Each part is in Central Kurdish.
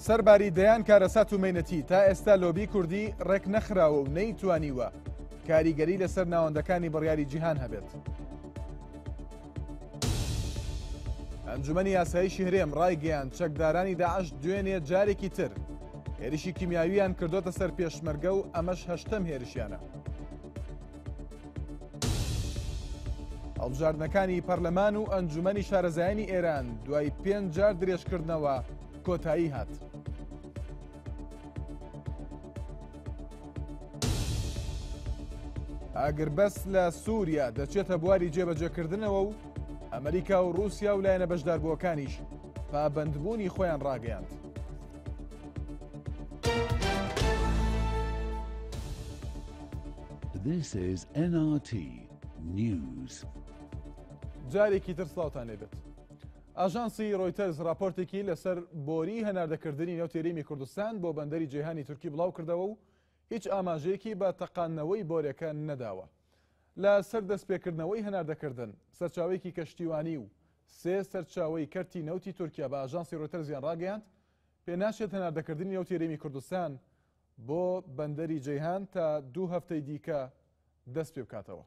سەرباری دەیان کارەسات و مەینەتی تا ئێستا لۆبی کوردی ڕێک نەخراوە و نەیتوانیوە کاریگەری لەسەر ناوەندەکانی بڕیاری جیهان هەبێت. ئەنجومەنی ئاسایشی هەرێم ڕایگەیاند چەکدارانی داعش دوێنێ جارێکی تر هێرشی کیمیاویان کردۆتە سەر پێشمەرگە و ئەمەش هەشتەم هێرشیانە. هەڵبژاردنەکانی پەرلەمان و ئەنجومەنی شارەزایانی ئێران دوای پێنج جار درێژکردنەوە کۆتایی هات. ئاگربەست لە سووریا دەچێتە بواری جێبەجێکردنەوە و ئەمریکا و رووسیا و لایەنە بەشداربووەکانیش پابەندبوونی خۆیان ڕاگەیاند. This is NRT News. جارێکی تر سڵاوتان لێبێت. ئاژانسی ڕۆیتەرز راپۆرتێکی لەسەر بۆری هەناردەکردنی نەوتی هەرێمی کوردستان بۆ بەندەری جەیهانی تورکی بڵاو کردەوە و هیچ ئاماژەیەکی بە تەقاندنەوەی بۆرەکە نەداوە. لە سەر دەستپێکردنەوەی هەناردەکردن، سەرچاوەیەکی کەشتیوانی و سێ سەرچاوەی کەرتی نەوتی تورکیا بە ئاژانسی ڕۆیتەرزیان ڕاگەیاند، پێناچێت هەناردەکردنی نەوتی هەرێمی کوردستان بۆ بەندەری جەیهان تا دوو هەفتەی دیکە دەست پێبکاتەوە.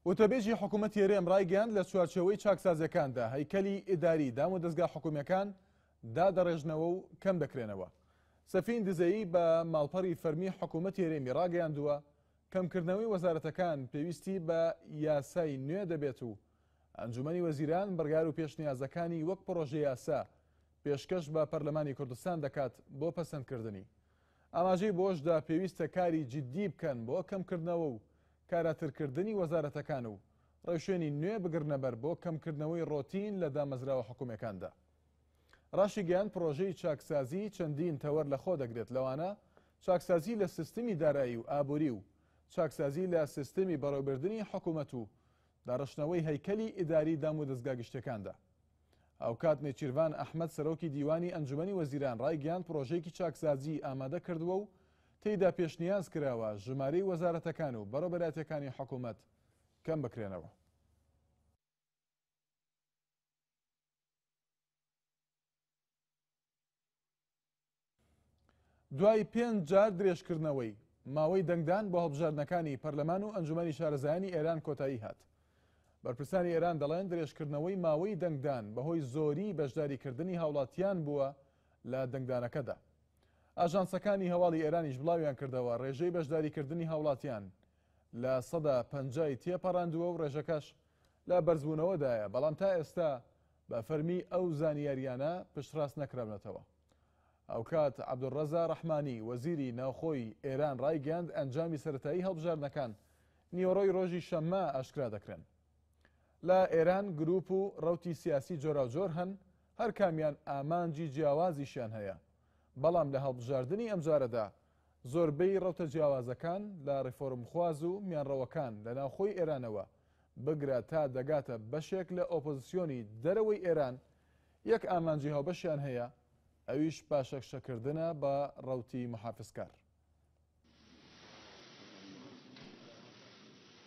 وتەبێژی حکوومەتی هەرێم ڕایگەیاند لە چوارچێوەی چاکسازیەکاندا هەیکەلی ئیداری دام و دەزگا حکومیەکان دادەڕێژنەوە و کەم دەکرێنەوە. سەفین دزەیی بە ماڵپەڕی فەرمی حکوومەتی هەرێمی ڕاگەیاندووە کەمکردنەوەی وەزارەتەکان پێویستی بە یاسای نوێ دەبێت و ئەنجومەنی وەزیران بڕیار و پێشنیازەکانی وەک پڕۆژە یاسا پێشکەش بە پەرلەمانی کوردستان دەکات بۆ پەسەندکردنی. ئاماژەی بەوەشدا پێویستە کاری جددی بکەن بۆ کەمکردنەوە و کاراترکردنی وەزارەتەکان و ڕێوشوێنی نوێ بگرنەبەر بۆ کەمکردنەوەی ڕۆتین لە دامەزراوە حکومییەکاندا. ڕاشیگەیاند پڕۆژەی چاکسازی چەندین تەوەر لەخۆ دەگرێت لەوانە چاکسازی لە سیستمی دارایی و ئابووری و چاکسازی لە سیستمی بەڕێوەبردنی حکومەت و داڕشتنەوەی هەیکەلی ئیداری دامودەزگا گشتیەکاندا. هاوکات نێچیرڤان ئەحمەد سەرۆکی دیوانی ئەنجومەنی وەزیران ڕایگەیاند پڕۆژەیەکی چاکسازی ئامادە کردووە و تێیدا پێشنیاز کراوە ژمارەی وەزارەتەکان و بەڕێوەبەرایەتیەکانی حکومەت کەم بکرێنەوە. دوای پێنج جار درێژکردنەوەی ماوەی دەنگدان بۆ هەڵبژاردنەکانی پەرلەمان و ئەنجومەنی شارەزایانی ئێران کۆتایی هات. بەرپرسانی ئێران دەڵێن درێژکردنەوەی ماوەی دەنگدان بەهۆی زۆری بەشداریکردنی هاوڵاتیان بووە لە دەنگدانەکەدا. ئاژانسەکانی هەواڵی ئێرانیش بڵاویان کردەوە ڕێژەی بەشداریکردنی هاوڵاتیان 50%ی تێپەڕاندووە و ڕێژەکەش لە بەرزبوونەوەدایە، بەڵام تا ئێستا بە فەرمی ئەو زانیارییانە پشتڕاست نەکراونەتەوە. هاوکات عەبدولڕەزا ڕەحمانی، وەزیری ناوخۆی ئێران ڕایگەیاند ئەنجامی سەرەتایی هەڵبژاردنەکان نیوەڕۆی ڕۆژی شەممە ئاشکرا دەکرێن. لە ئێران گروپ و ڕەوتی سیاسی جۆراوجۆر هەن، هەرکامیان ئامانجی جیاوازیشیان هەیە، بەڵام لە هەڵبژاردنی ئەمجارەدا زۆربەی ڕەوتە جیاوازەکان لە ڕیفۆرمخواز و میانڕەوەکان لە ناوخۆی ئێرانەوە بگرە تا دەگاتە بەشێک لە ئۆپۆزسیۆنی دەرەوەی ئێران یەک ئامانجی هاوبەشیان هەیە ئەویش پاشەکشەکردنە بە ڕەوتی موحافزکار.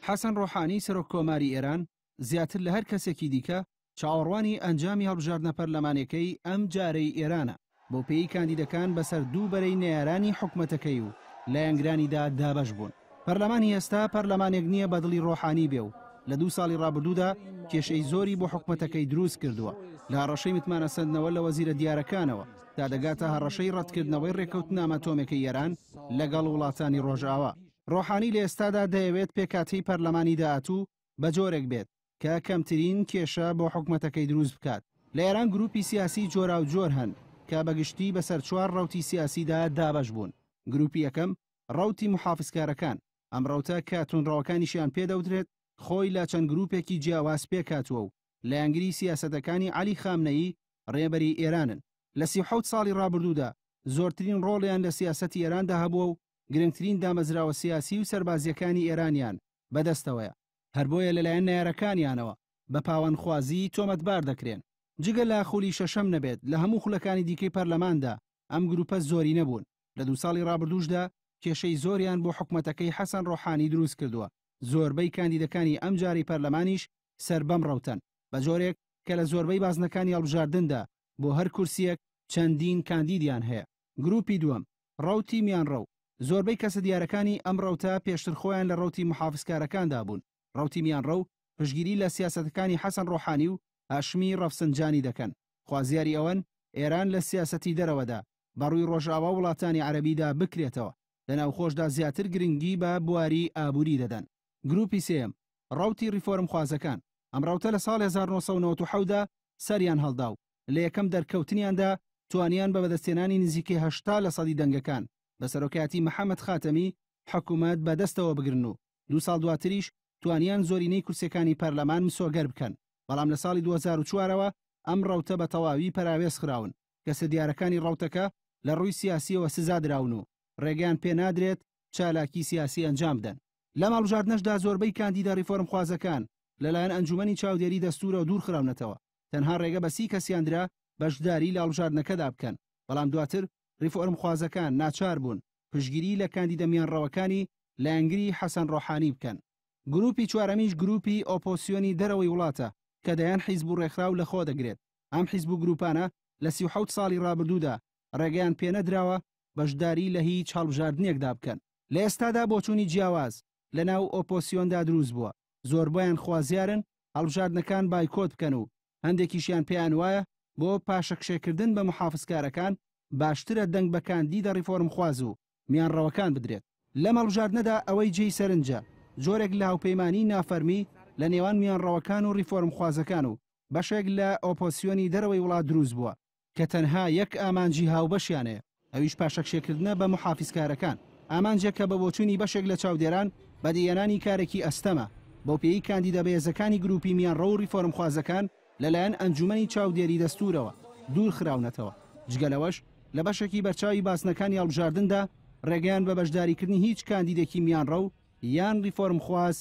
حەسەن ڕۆحانی سەرۆک کۆماری ئێران زیاتر لە هەر کەسێکی دیکە چاوەڕوانی ئەنجامی هەڵبژاردنە پەرلەمانیەکەی ئەم جارەی ئێرانە، بەوپێیەی کاندیدەکان بەسەر دوو بەرەی نەیارانی حکومەتەکەی و لایەنگرانیدا دابەش بوون. پەرلەمانی ئێستا پەرلەمانێک نییە بە دڵی ڕۆحانی بێ و لە دوو ساڵی ڕابردوودا کێشەی زۆری بۆ حکومەتەکەی دروست کردووە، لە هەڕەشەی متمانەسەندنەوە لە وەزیرە دیارەکانەوە تا دەگاتە هەڕەشەی ڕەتکردنەوەی ڕێککەوتنامە ئەتۆمیەکەی ئێران لەگەڵ وڵاتانی ڕۆژئاوا. ڕۆحانی لە ئێستادا دەیەوێت پێکهاتەی پەرلەمانی داهاتوو بە جۆرێک بێت کە کەمترین کێشە بۆ حکومەتەکەی دروست بکات. لە ئێران گروپی سیاسی جۆراوجۆر هەن کە بە گشتی بەسەر چوار ڕەوتی سیاسیدا دابەش بوون. گروپی یەکەم، ڕەوتی موحافزکارەکان، ئەم ڕەوتە کە توندڕەوەکانیشیان پێ دەوترێت، خۆی لە چەند گروپێکی جیاواز پێکهاتووە و لایەنگری سیاسەتەکانی عەلی خامنەیی ڕێبەری ئێرانن. لە 37 ساڵی ڕابردوودا زۆرترین ڕۆڵیان لە سیاسەتی ئێراندا هەبووە و گرنگترین دامەزراوە سیاسی و سەربازییەکانی ئێرانیان بەدەستەوەیە، هەر بۆیە لەلایەن نەیارەکانیانەوە بە پاوانخوازی تۆمەتبار دەکرێن. جگە لە خولی شەشەم نەبێت لە هەموو خولەکانی دیکەی پەرلەماندا ئەم گروپە زۆرینە بوون، لە دوو ساڵی ڕابردووشدا کێشەی زۆریان بۆ حکومەتەکەی حەسەن ڕۆحانی دروست کردووە، زۆربەی کاندیدەکانی ئەمجارەی پەرلەمانیش سەر بەم ڕەوتەن، بە جۆرێک کە لە زۆربەی بازنەکانی هەڵبژاردندا بۆ هەر کورسییەک چەندین کاندیدیان هەیە. گروپی دووەم، ڕەوتی میانڕەو، زۆربەی کەسە دیارەکانی ئەم ڕەوتە پێشتر خۆیان لە ڕەوتی موحافزکارەکاندا بوون، ڕەوتی میانڕەو پشتگیری لە سیاسەتەکانی حەسەن ڕۆحانی و هاشمی ڕەفسنجانی دەکەن، خوازیاری ئەوەن ئێران لە سیاسەتی دەرەوەدا بە ڕووی ڕۆژئاوا و وڵاتانی عەرەبیدا بکرێتەوە، لە ناوخۆشدا زیاتر گرنگی بە بواری ئابووری دەدەن. گروپی سێیەم، ڕەوتی ڕیفۆرمخوازەکان، ئەم ڕەوتە لە ساڵی 1997 دا سەریان هەڵدا و لە یەکەم دەرکەوتنیاندا توانیان بە بەدەستهێنانی نزیکەی 80 لە سەدی دەنگەکان بە سەرۆکایەتی محەمەد خاتەمی حکومەت بە دەستەوە بگرن و دوو ساڵ دواتریش توانیان زۆرینەی کورسیەکانی پەرلەمان مسۆگەر بکەن، بەڵام لە ساڵی 2004 ەوە ئەم ڕەوتە بە تەواوی پەراوێز خراون، کەسە دیارەکانی ڕەوتەکە لە ڕووی سیاسیەوە سزا دراون و ڕێگەیان پێ نادرێت چالاکی سیاسی ئەنجام بدەن. لەم هەڵبژاردنەشدا زۆربەی کاندیدە ڕیفۆرمخوازەکان لەلایەن ئەنجومەنی چاودێری دەستوورەوە دوورخراونەتەوە، تەنها ڕێگە بە 30 کەسیان درا بەشداری لە هەڵبژاردنەکەدا بکەن، بەڵام دواتر ڕیفۆرمخوازەکان ناچار بوون پشتگیری لە کاندیدە میانڕەوەکانی لایەنگری حەسەن ڕۆحانی بکەن. گروپی چوارەمیش گروپی ئۆپۆسیۆنی دەرەوەی وڵاتە کە دەیان حیزب و ڕێکخراو لەخۆ دەگرێت، ئەم حیزب و گروپانە لە 37 ساڵی ڕابردوودا ڕێگەیان پێنەدراوە بەشداری لە هیچ هەڵبژاردنێکدا بکەن. لە ئێستادا بۆچوونی جیاواز لە ناو ئۆپۆسیۆندا دروست بووە، زۆربەیان خوازیارن هەڵبژاردنەکان بایکۆت بکەن و هەندێکیشیان پێیان وایە بۆ پاشەکشێکردن بە موحافزکارەکان باشترە دەنگ بە کاندیدە ڕیفۆرمخواز و میانڕەوەکان بدرێت. لەم هەڵبژاردنەدا ئەوەی جێی سەرنجە جۆرێک لە هاوپەیمانیی نافەرمی لە نێوان میانڕەوەکان و ڕیفۆرمخوازەکان و بەشێک لە ئۆپۆسیۆنی دەرەوەی وڵات دروست بووە، کە تەنها یەک ئامانجی هاوبەشیان هەیە، ئەویش پاشەکشێکردنە بە موحافیزکارەکان، ئامانجێک کە بە بۆچوونی بەشێک لە چاودێران بەدیهێنانی کارێکی ئەستەمە، بەوپێیەی کاندیدە بەهێزەکانی گرووپی میانڕەو و ڕیفۆرمخوازەکان لەلایەن ئەنجوومەنی چاودێری دەستوورەوە دوورخراونەتەوە، جگە لەوەش لە بەشێکی بەرچاوی بازنەکانی هەڵبژاردندا ڕێگەیان بە بەشداریکردنی هیچ کاندیدێکی میانڕەو یان ڕیفۆرمخواز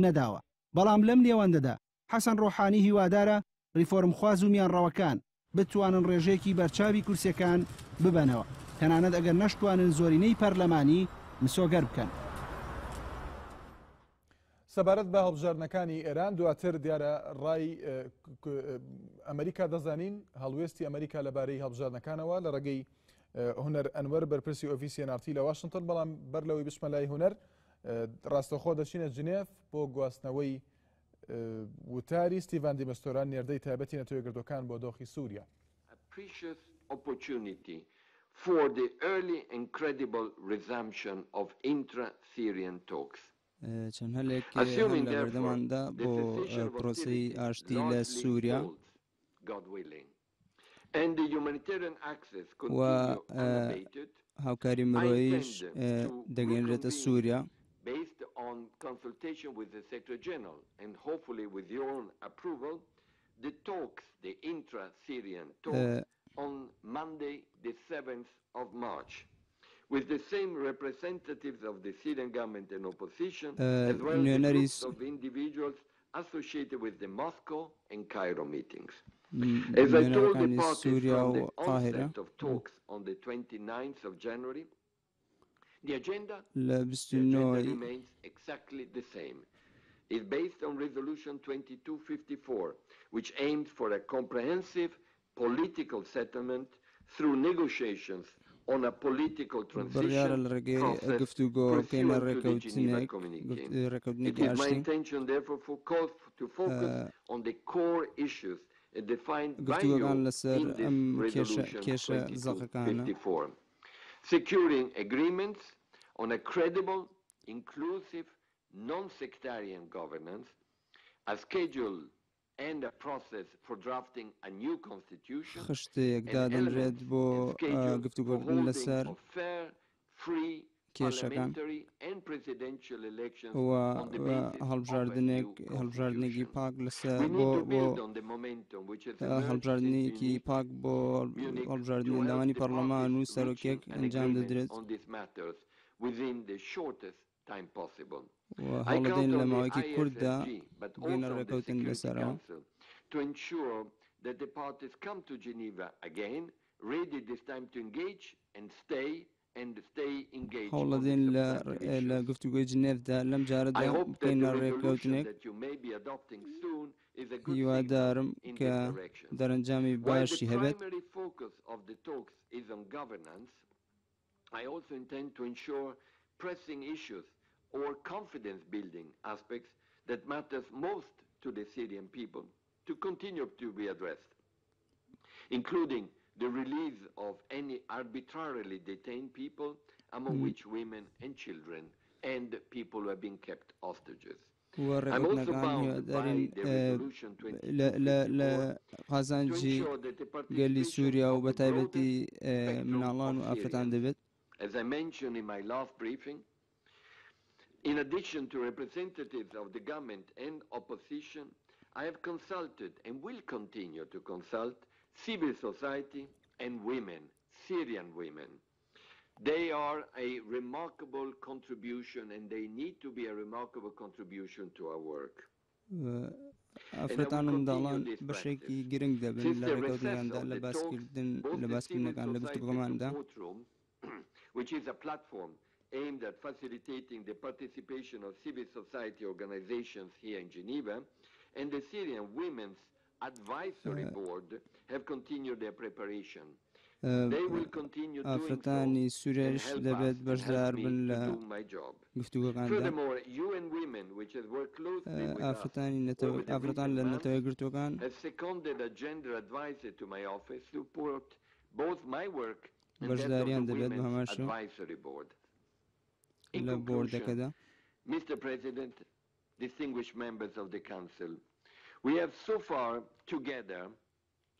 نەداوە. بەڵام لەم نێوەندەدا حەسەن ڕۆحانی هیوادارە ڕیفۆرمخواز و میانڕەوەکان بتوانن ڕێژەیەکی بەرچاوی کورسیەکان ببەنەوە، تەنانەت ئەگەر نەشتوانن زۆرینەی پەرلەمانی مسۆگەر بکەن. سەبارەت بە هەڵبژاردنەکانی ئێران دواتر دیارە ڕای ئەمریکا دەزانین هەڵوێستی ئەمریکا لەبارەی هەڵبژاردنەکانەوە لە ڕێگەی هونەر ئەنوەر بەرپرسی ئۆفیسی NRT لە واشنتن بەڵام بەر لەوەی بچمە لای هونەر ڕاستەخۆ دەچینە جنێف بۆ گواستنەوەی وتاری ستیڤان دیمستۆران نێردەی تایبەتی نەتەوە یەکگرتووەکان بۆ دۆخی سووریا. A precious opportunity for the early and credible resumption of intra-Syrian talks. چەند هەلێک هەن Assuming لە therefore بەردەماندا the بۆ cessation of پرۆسەی hostilities ئاشتی لە largely سووریا. holds, God willing, and the humanitarian access و continue unabated, هاوکاری I مرۆییش intend to دەگەیەنرێتە reconvene سووریا. based on consultation with the Secretary General and hopefully with your own approval, the talks, the intra-Syrian talks on Monday the 7th of March with the same representatives of the Syrian government and opposition as well as the نوێنەری groups of individuals associated with the Moscow and Cairo meetings. As I told the نوێنەرەکانی parties سووریا from و the قاهیرە. onset of talks on the 29th of January, the agenda, لە the 29 agenda ی remains exactly the same. It's based on Resolution 2254, which aims for a comprehensive political settlement through negotiations on a political بڕیارە transition لە ڕێگەی process گفتوگۆ بکەینە pursuant to the Geneva ڕێکەوتنێک Communique. It ڕێکەوتنێکی is my ئاشتی. intention therefore for call to focus on the core issues defined by you گفتوگۆکان لەسەر in this ئەم کێشە resolution کێشە زەقەکانە. 2254. Securing agreements on a credible, inclusive, non-sectarian governance, a schedule and a process for drafting a new constitution, خشتەیەک and دادەنرێت elements بۆ and schedule for گفتوگۆکردن holding لەسەر of fair, free کێشەکان parliamentary and presidential elections و on the basis of a هەڵبژاردنێک new هەڵبژاردنێکی constitution. پاک لەسەر We بۆ need to بۆ build on the momentum which has emerged since هەڵبژاردنێکی Munich, پاک بۆ Munich to هەڵبژاردنی help ئەندامانی the پەرلەمان parties و reaching سەرۆکێک an ئەنجام agreement دەدرێت. on these matters. و هەوڵدەدەین لە ماوەیەکی کورتدا بگەینە ڕێکەوتن لەسەرەوە. هەوڵدەدەین لە گفتوگۆی جنێفدا لەم جارەدا بگەینە ڕێککەوتنێک. هیوادارم کە دەرەنجامی باشی هەبێت. I also intend to ensure pressing issues or confidence building aspects that matters most to the Syrian people to continue to be addressed, including the release of any arbitrarily detained people, among which women and children and people who have been kept hostages. و ڕێککەوتنەکان هیوادارین لە قازانجی گەلی سووریا و بەتایبەتی مناڵان و ئافرەتان دەبێت. As I mentioned in my last briefing, in addition to representatives of the government and opposition, I have consulted and will continue to consult civil society and women, Syrian women. They are a remarkable contribution and they need to be a remarkable contribution to our work. ئافرەتان و منداڵان بەشێکی گرنگ دەبن لە ڕێکەوتنەکاندا لە باسکردن لە باسکردنەکان لە گفتوگۆکاندا. which is a platform aimed at facilitating the participation of civil society organizations here in Geneva, and the Syrian Women's Advisory Board have continued their preparation. ئافرەتانی سووریایش دەبێت بەشدار بن لە گفتوگۆکاندا. ئافرەتانی نەتەوە ئافرەتان لە نەتەوە یەکگرتووەکان بەشداریان دەبێت بە هەمان شێوە لە بۆردەکەدا. Distinguished members of the Council, we have so far together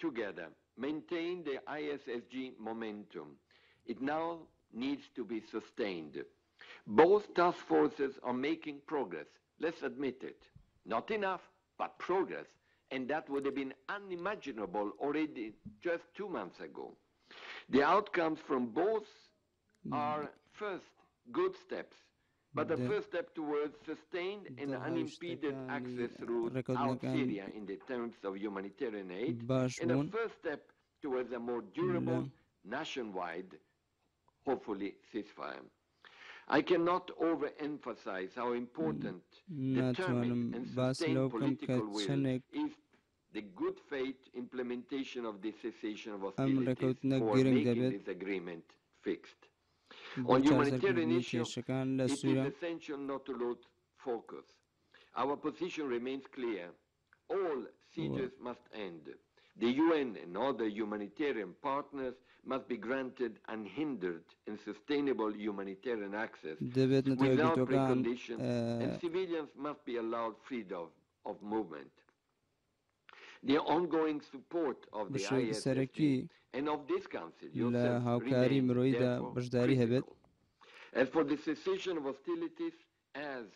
together maintained the ISSG momentum. It now needs to be sustained. Both task forces are making progress. Let's admit it. Not enough, but progress. And that would have been unimaginable already just two months ago. The outcomes from both are first good steps, but the first step towards sustained and unimpeded دەرهاویشتەکانی access throughout ڕێکەوتنەکان Syria in the terms of humanitarian aid باش and a بوون first step towards a more لە durable nationwide, hopefully, ceasefire. I cannot overemphasize how important ناتوانم determined and باس sustained لەوە بکەم کە political will چەندێک is the good faith implementation of the cessation of ئەم hostilities ڕێکەوتنە for گرنگ making دەبێت this agreement fixed. بۆ On humanitarian چارەسەرکردنی issue, کێشەکان لە it is سووریا. essential not to lose focus. Our position remains clear. All و sieges must end. The UN and other humanitarian partners must be granted unhindered and sustainable humanitarian access دەبێت نەتەوە without یەکگرتووەکان preconditions, and civilians must be allowed freedom of movement. The ongoing support of بە the شێوەیەکی ISSG سەرەکی and of this council لە yourself هاوکاری remain مرۆییدا therefore بەشداری هەبێت. critical. As for the cessation of hostilities, as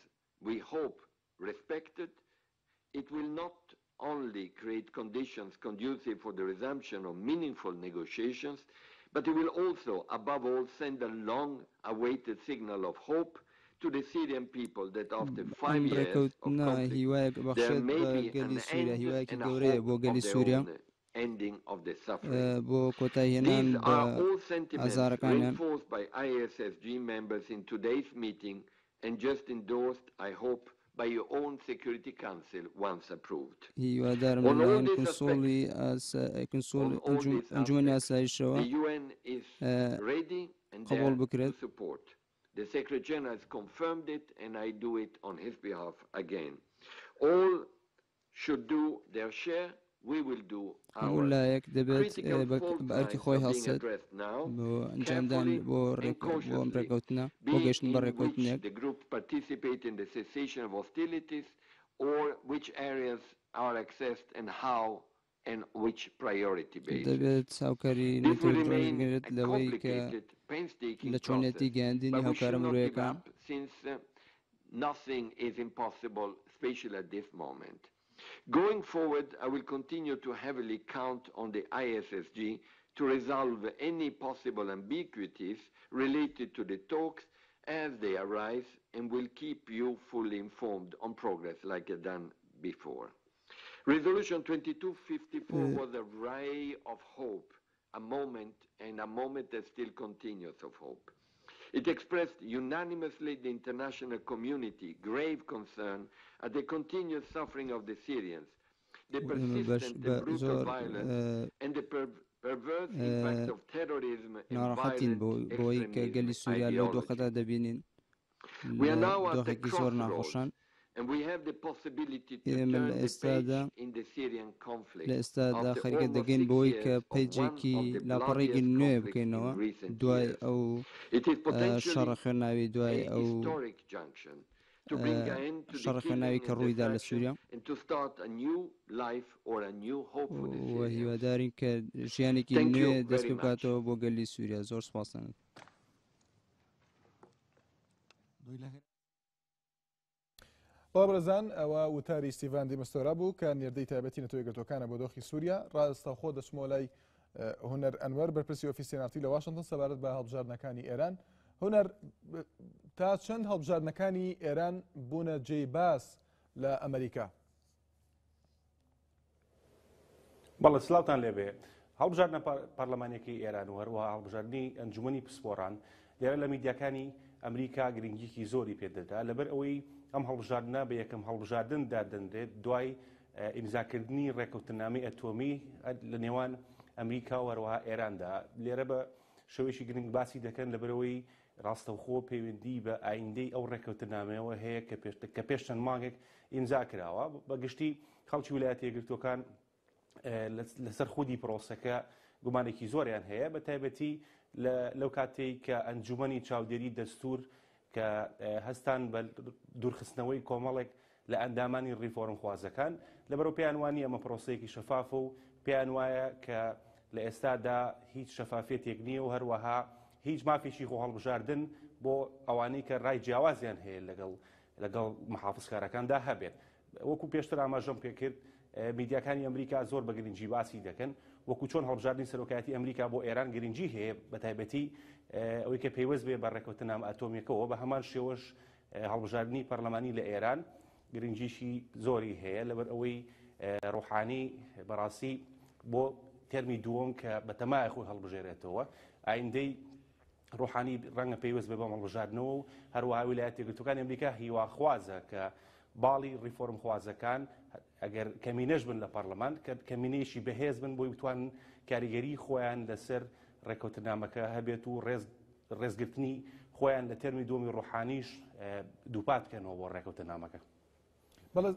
we hope respected, it will not only create conditions conducive for the resumption of meaningful negotiations, but it will also, above all, send a long-awaited signal of hope to the Syrian people that after ئەم five years of ڕێکەوتنە conflict, هیوایەک there بەخشێت may بە be an گەلی سووریا، end هیوایەکی and a گەورەیە hope بۆ of گەلی their سووریا own ending of the suffering. بۆ کۆتاییهێنان These بە are all sentiments ئازارەکانیان. reinforced by ISSG members in today's meeting and just endorsed, I hope, by your own Security Council once approved. هیوادارم On all لەلایەن these کونسوڵی aspects, ئاسا- کونسوڵ on all ئەنجوم- these ئەنجومەنی aspects, ئاسایشەوە the UN is ready and قبوڵ there to بکرێت. support. The Secretary General has confirmed it, and I do it on his behalf again. All should do their share. We will do هەموو ours. لایەک دەبێت Critical بە fault بە ئەرکی lines خۆی are being هەڵسێت addressed now, بۆ ئەنجامدان carefully بۆ and ڕێک بۆ ئەم cautiously, ڕێکەوتنە بۆ be گەیشتن بە in which ڕێکەوتنێک. the group participate in the cessation of hostilities or which areas are accessed and how and which priority basis. دەبێت هاوکاری This will نەتەوە remain یەکگرتووەکان a لەوەی کە complicated, painstaking لە چۆنیەتی process, گەیاندنی but we هاوکارە should not give مرۆیەکان. up since nothing is impossible, especially at this moment. Going forward, I will continue to heavily count on the ISSG to resolve any possible ambiguities related to the talks as they arise and will keep you fully informed on progress like I've done before. Resolution 2254 was a ray of hope, a moment, and a moment that still continues of hope. It expressed unanimously the international community grave concern at the continued suffering of the Syrians, the persistent and brutal violence, and the perverse impact of terrorism and ناڕەحەتین violent بەوەی کە extremism گەلی سووریا لەو ideology. دۆخەدا دەبینین We لە are now at the دۆخێکی زۆر crossroads ناخۆشان and we have the possibility to ئێمە turn لە the ئێستادا page in the Syrian conflict لە ئێستادا after خەریکە almost دەگەین six بەوەی کە years of one پەیجێکی of the لاپەڕێکی bloodiest نوێ conflicts in بکەینەوە recent دوای years. ئەو It is potentially شەڕە خوێناوی دوای a ئەو historic junction to bring an end to the شەڕە killing خوێناوی کە and ڕوویدا لە destruction سووریا and to start a new life or a new hope for the و Syrians. هیوادارین کە ژیانێکی Thank you نوێ دەست very پێ much. بکاتەوە بۆ گەلی سووریا زۆر سوپاستان. بەڵێ بەڕێزان ئەوە وتاری ستیڤان دی مستۆرا بوو کە نێردەی تایبەتی نەتەوە یەکگرتووەکانە بۆ دۆخی سووریا. ڕاستەوخۆ دەچمەوە لای هونەر ئەنوەر بەرپرسی ئۆفیسی NRT لە واشنتن سەبارەت بە هەڵبژاردنەکانی ئێران. هونەر تا چەند هەڵبژاردنەکانی ئێران بوونە جێی باس لە ئەمریکا؟ بەڵێ سلاوتان لێبێ. هەڵبژاردنە پەرلەمانیەکەی ئێران و هەروەها هەڵبژاردنی ئەنجومەنی پسپۆڕان لێرە لە میدیاکانی ئەمریکا گرنگیکی زۆری پێدەدا لەبەر ئەوەی ئەم هەڵبژاردنە بە یەکەم هەڵبژاردن دادەنرێت دوای ئیمزاکردنی ڕێککەوتنامەی ئەتۆمی لە نێوان ئەمریکا و هەروەها ئێراندا. لێرە بە شێوەیەکی گرنگ باسی دەکەن لەبەرەوەی ڕاستەوخۆ پەیوەندی بە ئایندەی ئەو ڕێککەوتنامەیەوە هەیە کە پێش چەند مانگێک ئیمزا کراوە. بە گشتی خەڵکی ویلایەتە یەکگرتووەکان لەسەر خودی پرۆسەکە گومانێکی زۆریان هەیە، بە تایبەتی لەو کاتێک کە ئەنجومەنی چاودێری دەستور کە هەستان بە دوورخستنەوەی کۆمەڵێک لە ئەندامانی ڕیفۆرمخوازەکان، لەبەرەوە پێیان وانییە ئەمە پرۆسەیەکی شەفافە و پێیان وایە کە لە ئێستادا هیچ شەفافیەتێک نییە و هەروەها هیچ مافێکی خۆهەڵبژاردن بۆ ئەوانەی کە ڕای جیاوازیان هەیە لەگەڵ محافزکارەکاندا هەبێت. وەکو پێشتر ئاماژەم پێکرد میدیاکانی ئەمریکا زۆر بە گرنگی باسی دەکەن، وەکو چۆن هەڵبژاردنی سەرۆکایەتی ئەمریکا بۆ ئێران گرنگی هەیە، بە تایبەتی ئەوەی کە پەیوەست بێ بە ڕێککەوتنامە ئەتۆمیەکەوە، بە هەمان شێوەش هەڵبژاردنی پەرلەمانی لە ئێران گرنگیشی زۆری هەیە، لەبەر ئەوەی ڕۆحانی بەڕاستی بۆ تەرمی دووەم کە بەتەمایە خۆی هەڵبژێرێتەوە، ئایندەی ڕۆحانی ڕەنگە پەیوەست بێ بەم هەڵبژاردنەوە و هەروەها ویلایەتە یەکگرتووەکانی ئەمریکا هیواخوازە کە باڵی ڕیفۆرمخوازەکان ئەگەر کەمینەش بن لە پەرلەمان، کە کەمینەیەکی بەهێز بن بۆی بتوانن کاریگەری خۆیان لەسەر ڕێککەوتنامەکە هەبێت و ڕێزگرتنی خۆیان لە تەرمی دووەمی ڕۆحانیش دووپات بکەنەوە بۆ ڕێککەوتنامەکە. بەڵێ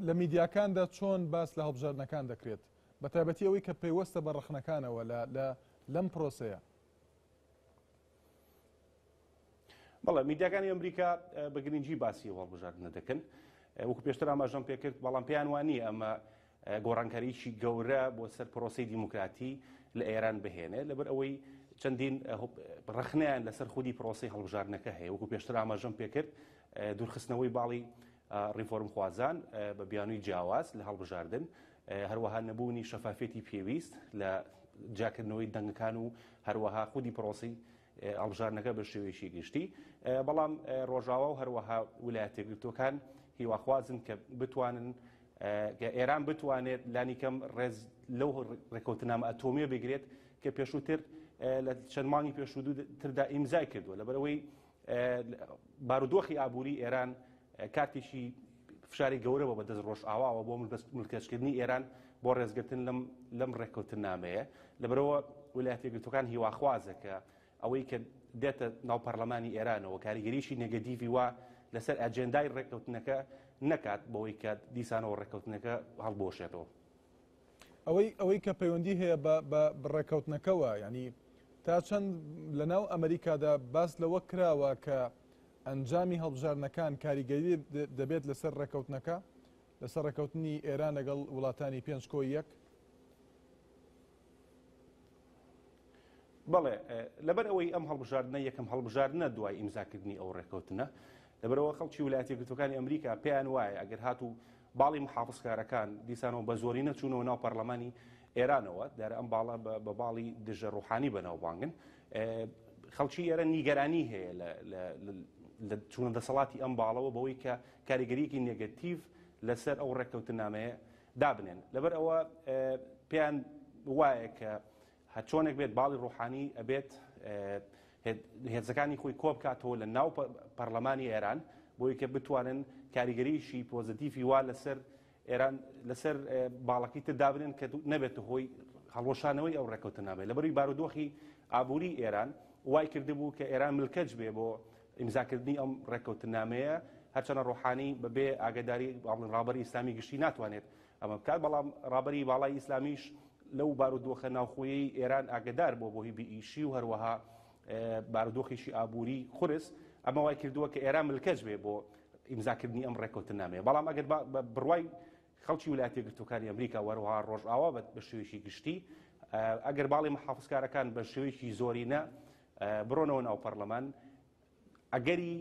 لە میدیاکاندا چۆن باس لە هەڵبژاردنەکان دەکرێت، بە تایبەتی ئەوەی کە پەیوەستە بە ڕەخنەکانەوە لەم پرۆسەیە؟ بەڵێ میدیاکانی ئەمریکا بە گرنگی باسی ئەو هەڵبژاردنە دەکەن، وەکو پێشتر ئاماژەم پێکرد، بەڵام پێیان وانییە ئەمە گۆڕانکاریی گەورە بۆ سەر پرۆسەی دیموکراتی لە ئێران بهێنێ، لەبەر ئەوەی چەندین ڕەخنەیان لەسەر خودی پرۆسەی هەڵبژاردنەکە هەیە. وەکو پێشتر ئاماژەم پێکرد، دوورخستنەوەی باڵی ڕیفۆرمخوازان بە بیانووی جیاواز لە هەڵبژاردن، هەروەها نەبوونی شەفافیەتی پێویست لە جیاکردنەوەی دەنگەکان و هەروەها خودی پرۆسەی هەڵبژاردنەکە بە شێوەیەکی گشتی. بەڵام ڕۆژاوا و هەروەها ویلایەتە یەکگرتووەکان هیواخوازن کە بتوانن کە ئێران بتوانێت لانیکەم ڕێز لەو ڕێککەوتنامە ئەتۆمیە بگرێت کە پێشووتر لە چەند مانگی پێشووتردا ئیمزای کردووە، لەبەرئەوەی بارودۆخی ئابووری ئێران کاتێکی فشاری گەورە بە بەدەست ڕۆژئاواوە بۆ ملکەچکردنی ئێران بۆ ڕێزگرتن لەم ڕێککەوتنامەیە. لەبەرەوە ویلایەتە یەکگرتووەکان هیواخوازە کە ئەوەی کە دێتە ناو پەرلەمانی ئێرانەوە کاریگەریی نێگەتیڤی وا لەسەر ئەجێندای ڕێککەوتنەکە نەکات بەوەی کە دیسانەوە ڕێککەوتنەکە هەڵبوەشێتەوە. ئەوەی کە پەیوەندی هەیە بە ڕێککەوتنەکەوە، یعنی تا چەند لە ناو ئەمریکادا باس لەوە کراوە کە ئەنجامی هەڵبژاردنەکان کاریگەری دەبێت لەسەر ڕێککەوتنەکە، لەسەر ڕێککەوتنی ئێران لەگەڵ وڵاتانی 5 کۆی 1؟ بەڵێ، لەبەر ئەوەی ئەم هەڵبژاردنە یەکەم هەڵبژاردنە دوای ئیمزاکردنی ئەو ڕێککەوتنە، لەبەرەوە خەڵکی ویلایەتە یەکگرتووەکانی ئەمریکا پێیان وایە ئەگەر هاتوو باڵی محافزکارەکان دیسانەوە بە زۆری نەچوونەوە ناو پەرلەمانی ئێرانەوە، دیارە ئەم باڵە بە باڵی دژە ڕوحانی بەناوبانگن، خەڵکی ئێرە نیگەرانی هەیە لە چوونە دەسەڵاتی ئەم باڵەوە بەوەی کە کاریگەریەکی نێگەتیڤ لەسەر ئەو ڕێککەوتنامەیە دابنێن. لەبەر ئەوە پێیان وایە کە هەرچۆنێک بێت باڵی ڕۆحانی ئەبێت هێزەکانی خۆی کۆبکاتەوە لە ناو پەرلەمانی ئێران بۆی کە بتوانن کاریگەریی پۆزیتیفی وا لەسەر ئێران لەسەر باڵەکەی تر دابنێن کە نەبێتە هۆی هەڵوەشانەوەی ئەو ڕێککەوتنامەیە. لەبەروی بارودۆخی ئابووری ئێران وای کردبوو کە ئێران ملکەچ بێ بۆ ئیمزاکردنی ئەم ڕێککەوتنامەیە، هەرچەنە ڕۆحانی بەبێ ئاگاداری باڵین ڕابەری ئیسلامی گشتی ناتوانێت ئەمە بکات، بەڵام ڕابەری باڵای ئیسلامیش لەو بارودۆخە ناوخۆیەی ئێران ئاگادار بووە بۆ هی بێئیشی و هەروەها بارودۆخێکی ئابووری قورس، ئەمە وای کردووە کە ئێران ملکەچ بێ بۆ ئیمزاکردنی ئەم ڕێککەوتننامەیە. بەڵام ئەگەر بە بڕوای خەڵکی ویلایەتە یەکگرتووەکانی ئەمریکا و هەروەها ڕۆژئاوا بە شێوەیەکی گشتی، ئەگەر باڵی محافزکارەکان بە شێوەیەکی زۆرینە بڕۆنەوە ناو پەرلەمان، ئەگەری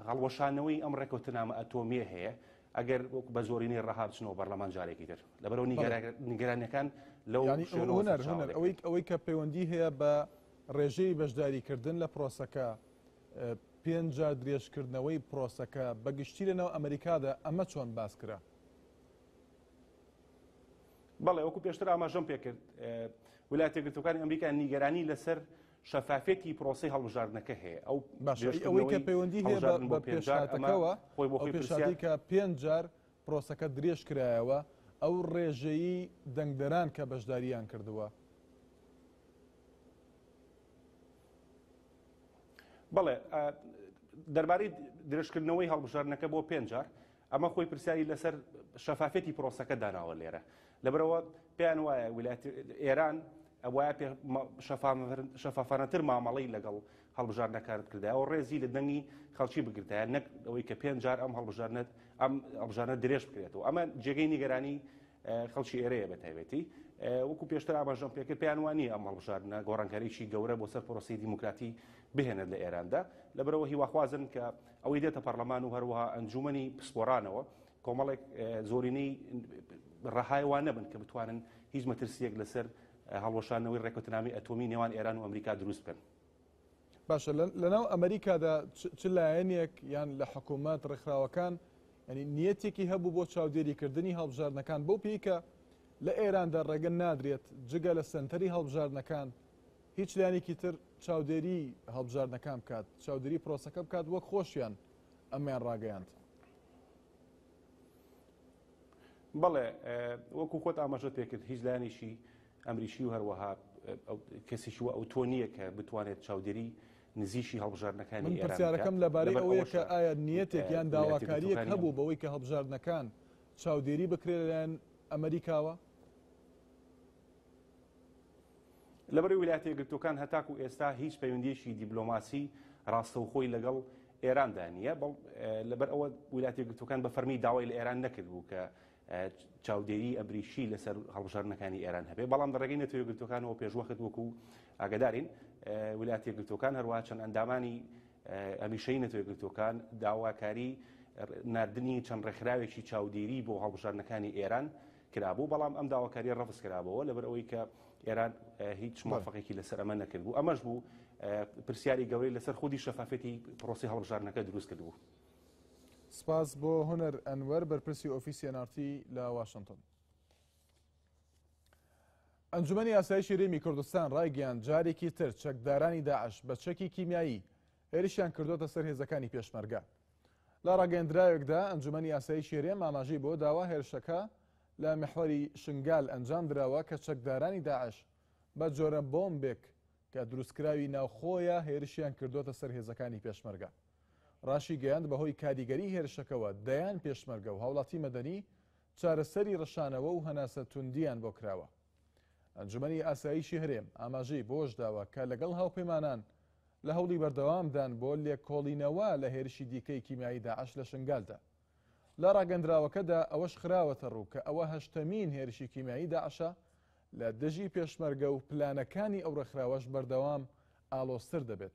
هەڵوەشانەوەی ئەم ڕێککەوتنامە ئەتۆمییە هەیە، ئەگەر وەکو بە زۆرینەی ڕەها بچنەوە پەرلەمان جارێکی تر. لەبەرئەوە نیگەرانیەکان لەو شوێنەوە سەرچاوە هونەر، دەگرن. ئەوەی کە پەیوەندی هەیە بە ڕێژەی بەشداریکردن لە پرۆسەکە، پێنج جار درێژکردنەوەی پرۆسەکە بە گشتی لەناو ئەمریکادا ئەمە چۆن باس کرا؟ بەڵێ، وەکو پێشتر ئاماژەم پێکرد، ویلایەتە یەکگرتووەکانی ئەمریکا نیگەرانی لەسەر شەفافیەتی پرۆسەی هەڵبژاردنەکە هەیە. ئەو باشە، ئەوەی کە درێژکردنەوەی پەیوەندی هەیە هەڵبژاردن بە بۆ پێنج جار، ئەمە پێشهاتەکەوە، خۆی بۆ ئەو خۆی پرسیار پێشهاتەی کە پێنج جار پرۆسەکە درێژ کرایەوە، ئەو ڕێژەی دەنگدەران کە بەشدارییان کردووە. بەڵێ، دەربارەی درێژکردنەوەی هەڵبژاردنەکە بۆ پێنج جار، ئەمە خۆی پرسیاری لەسەر شەفافیەتی پرۆسەکە داناوە لێرە. لەبەرئەوە پێیان وایە ویلایەتی ئێران ئەوایە شەفافانەتر مامەڵەی لەگەڵ هەڵبژاردنەکان بکردایە و ڕێزی لە دەنگی خەڵکی بگرتایە، نەک ئەوەی کە پێنج جار ئەم هەڵبژاردنە ئەم هەڵبژاردنە درێژ بکرێتەوە. ئەمە جێگەی نیگەرانی خەڵکی ئێرەیە بە تایبەتی. وەکو پێشتر ئاماژەم پێکرد پێیان وا نییە ئەم هەڵبژاردنە گۆڕانکاریی گەورە بۆ سەر پرۆسەی دیموکراتی بهێنێت لە ئێراندا. لەبەرئەوە هیواخوازن کە ئەوەی دێتە پەرلەمان و هەروەها ئەنجومەنی پسپۆرانەوە کۆمەڵێک زۆرینەی ڕەهای وا نەبن کە بتوانن هیچ مەترسییەک لەسەر هەڵوەشاندنەوەی ڕێککەوتنامەی ئەتۆمی نێوان ئێران و ئەمریکا دروست بکەن. باشە لەناو ئەمریکادا چ لایەنێک یان لە حکوومەت ڕێکخراوەکان ینی نیەتێکی هەبوو بۆ چاودێریکردنی هەڵبژاردنەکان بەو پێی کە لە ئێراندا ڕێگە نادرێت جگە لە سەنتەری هەڵبژاردنەکان هیچ لایەنێکی تر چاودێری هەڵبژاردنەکان بکات، چاودێری پرۆسەکە بکات وەک خۆشیان ئەمەیان ڕاگەیاند. بەڵێ وەکو خۆت ئاماژەت پێکرد هیچ لایەنێکی ئەمریکی و هەروەها کەسێکی وە ئەوتۆ نییە کە بتوانێت چاودێری نزیکی هەڵبژاردنەکانی من ئێران بکات. پرسیارەکەم لەبارەی لەبەر ئەوەیە کە ئەوەشە ئایا نیەتێک یان ویلایەتە داواکارییەک یەکگرتووەکانی هەبوو بەوەی کە هەڵبژاردنەکان چاودێری بکرێت لەلایەن ئەمریکاوە؟ لەبەرەی ویلایەتە یەکگرتووەکان هەتاکو ئێستا هیچ پەیوەندییەکی دیبلۆماسی ڕاستەوخۆی لەگەڵ ئێراندا نییە، لەبەر ئەوە ویلایەتە یەکگرتووەکان بە فەرمی داوای لە ئێران نەکردبوو کە چاودێری ئەمریکی لەسەر هەڵبژاردنەکانی ئێران هەبێ، بەڵام لە ڕێگەی نەتەوە یەکگرتووەکانەوە پێشوەخت وەکو ئاگادارین ویلایەتە یەکگرتووەکان هەروەها چەند ئەندامانی هەمیشەیی نەتەوە یەکگرتووەکان داواکاری ناردنی چەند ڕێکخراوێکی چاودێری بۆ هەڵبژاردنەکانی ئێران کرابوو، بەڵام ئەم داواکارییە ڕەفز کرابەوە لەبەر ئەوەی کە ئێران هیچ موافقێکی لەسەر ئەمە نەکردبوو. ئەمەش بوو پرسیاری گەورەی لەسەر خودی شەفافیەتی پرۆسەی هەڵبژاردنەکە دروست کردبوو. سپاس بۆ هونەر ئەنوەر، بەرپرسی ئۆفیسی ئێن ئاڕ تی لە واشنتۆن. ئەنجومەنی ئاسایشی هەرێمی کوردستان ڕایگەیاند جارێکی تر چەکدارانی داعش بە چەکی کیمیایی هێرشیان کردۆتە سەر هێزەکانی پێشمەرگە. لە ڕاگەیەندراوێکدا ئەنجومەنی ئاسایشی هەرێم ئاماژەی بۆ داوە هێرشەکە لە میحوەری شنگال ئەنجام دراوە کە چەکدارانی داعش بە جۆرە بۆمبێک کە دروستکراوی ناوخۆیە هێرشیان کردۆتە سەر هێزەکانی پێشمەرگە. ڕاشیگەیاند بەهۆی کاریگەری هێرشەکەوە دەیان پێشمەرگە و هاوڵاتی مەدەنی چارەسەری ڕشانەوە و هەناسە توندیان بۆ کراوە. ئەنجومەنی ئاسایشی هەرێم ئاماژەی بەوەشداوە کە لەگەڵ هاوپەیمانان لە هەوڵی بەردەوامدان بۆ لێکۆڵینەوە لە هێرشی دیکەی کیمیایی داعش لە شنگالدا. لە ڕاگەندراوەکەدا ئەوەش خراوەتەڕوو کە ئەوە هەشتەمین هێرشی کیمیایی داعشە لە دژی پێشمەرگە و پلانەکانی ئەو ڕێکخراوەش بەردەوام ئاڵۆزتر دەبێت.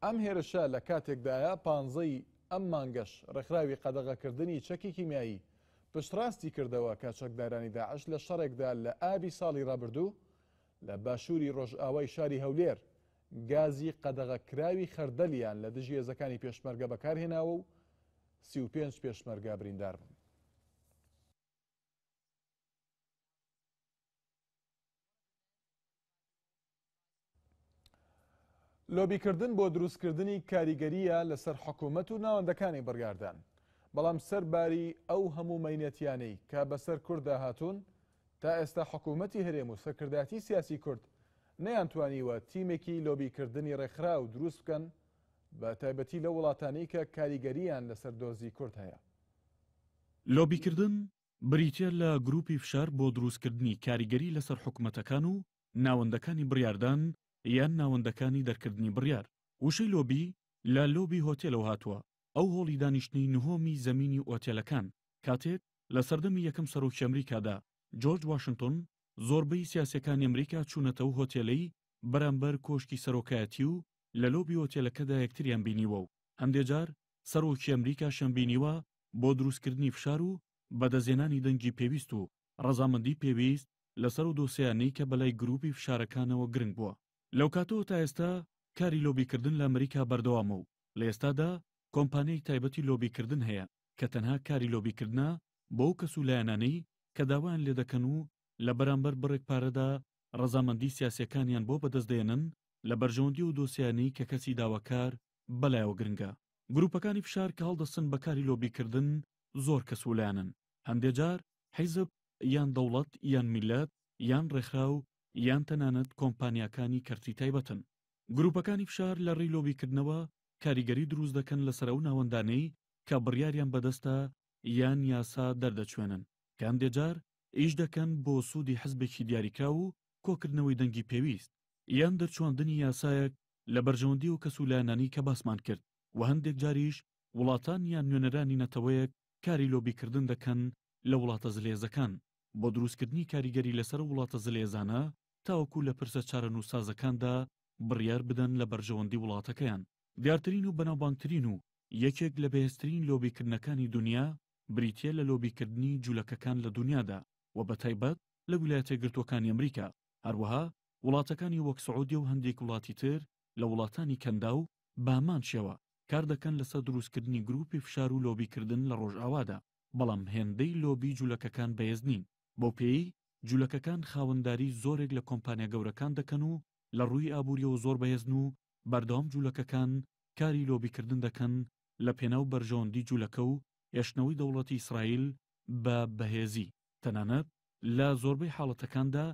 ئەم هێرشە لە کاتێکدایە پانزەی ئەم مانگەش ڕێکخراوی قەدەغەکردنی چەکی کیمیایی پشتڕاستی کردەوە کە چەکدارانی داعش لە شەڕێکدا لە ئابی ساڵی ڕابردوو لە باشووری ڕۆژئاوای شاری هەولێر. گازی قەدەغەکراوی خەردەلیان لە دژی هێزەکانی پێشمەرگە بەکارهێناوە و 35 پێشمەرگە بریندار بوون. لۆبیکردن بۆ دروستکردنی کاریگەرییە لەسەر حکومەت و ناوەندەکانی بڕیاردان، بەڵام سەر باری ئەو هەموو مەینەتیانەی کە بەسەر کورددا هاتوون، تا ئێستا حکومەتی هەرێم و سەرکردایەتی سیاسی کورد نەیانتوانیوە تیمێکی لۆبیکردنی ڕێکخراو دروست بکەن، بە تایبەتی لەو وڵاتانەی کە کاریگەرییان لەسەر دۆزی کورد هەیە. لۆبیکردن بریتییە لە گروپی فشار بۆ دروستکردنی کاریگەری لەسەر حکومەتەکان و ناوەندەکانی بڕیاردان یان ناوەندەکانی دەرکردنی بڕیار. وشەی لۆبی لە لۆبی هۆتێلەوە هاتووە، ئەو هۆڵی دانیشتنەی نهۆمی زەمینی ئۆتێلەکان، کاتێک لە سەردەمی یەکەم سەرۆکی ئەمریکادا، جۆرج واشنتۆن، زۆربەی سیاسیەکانی ئەمریکا چوونەتە ئەو هۆتێلەی بەرامبەر کۆشکی سەرۆکایەتی و لە لۆبی ئۆتێلەکەدا یەکتریان بینیوە و هەندێ جار سەرۆکی ئەمریکاشیان بینیوە بۆ دروستکردنی فشار و بەدەستهێنانی دەنگی پێویست و ڕەزامەندی پێویست لەسەر ئەو دۆسێیانەی کە بەلای گروپی فشارەکانەوە گرنگ بووە. لەوکاتەوە تا ئێستا کاری لۆبیکردن لە ئەمریکا بەردەوامە و لە ئێستادا کۆمپانیای تایبەتی لۆبیکردن هەیە کە تەنها کاری لۆبیکردنە بۆ ئەو کەس و لایەنانەی کە داوایان لێدەکەن و لە بەرامبەر بڕێک پارەدا ڕەزامەندی سیاسیەکانیان بۆ بەدەست دەێنن لە بەرژەوەندی ئەو دۆسێیانەی کە کەسی داواکار بەلایەوە گرنگە. گروپەکانی فشار کە هەڵدەستن بە کاری لۆبیکردن زۆر کەس و لایەنن، هەندێ جار حیزب یان دەوڵەت یان میللەت یان ڕێکخراو یان تەنانەت کۆمپانیاکانی کەرتی تایبەتن. گروپەکانی فشار لە ڕێی لۆبیکردنەوە کاریگەری دروست دەکەن لەسەر ئەو ناوەندانەی کە بڕیاریان بەدەستە یان یاسا دەردەچوێنن کە هەندێ جار ئیش دەکەن بۆ سوودی حزبێکی دیاریکراو و کۆکردنەوەی دەنگی پێویست یان دەرچواندنی یاسایەک لە بەرژەوەندی ئەو کەس و لایەنانەی کە باسمان کرد و هەندێک جاریش وڵاتان یان نوێنەرانی نەتەوەیەک کاری لۆبیکردن دەکەن لە وڵاتە زلهێزەکان بۆ دروستکردنی کاریگەری لەسەر ئەو وڵاتە زلهێزانە تاوەکو لە پرسە چارەنووسسازەکاندا بڕیار بدەن لە بەرژەوەندی وڵاتەکەیان. دیارترین و بەناوبانگترین و یەکێک لە بەهێزترین لۆبیکردنەکانی دونیا بریتییە لە لۆبیکردنی جولەکەکان لە دونیادا و بەتایبەت لە ویلایەتەیەکگرتووەکانی ئەمریکا هەروەها وڵاتەکانی وەک سعودیە و هەندێک وڵاتی تر لە وڵاتانی کەنداو بەهەمان شێوە کاردەکەن لەسەر دروستکردنی گروپی فشار و لۆبیکردن لە ڕۆژئاوادا بەڵام هێندەی لۆبی جولەکەکان بەهێز نین بەو پێیەی جولەکەکان خاوەنداری زۆرێک لە کۆمپانیا گەورەکان دەکەن و لە ڕووی ئابووریەوە زۆر بەهێزن و بەردەوام جولەکەکان کاری لۆبیکردن دەکەن لە پێناو بەرژەوەندی جولەکە و هێشتنەوەی دەوڵەتی ئیسرائیل بە بەهێزی تەنانەت لە زۆربەی حاڵەتەکاندا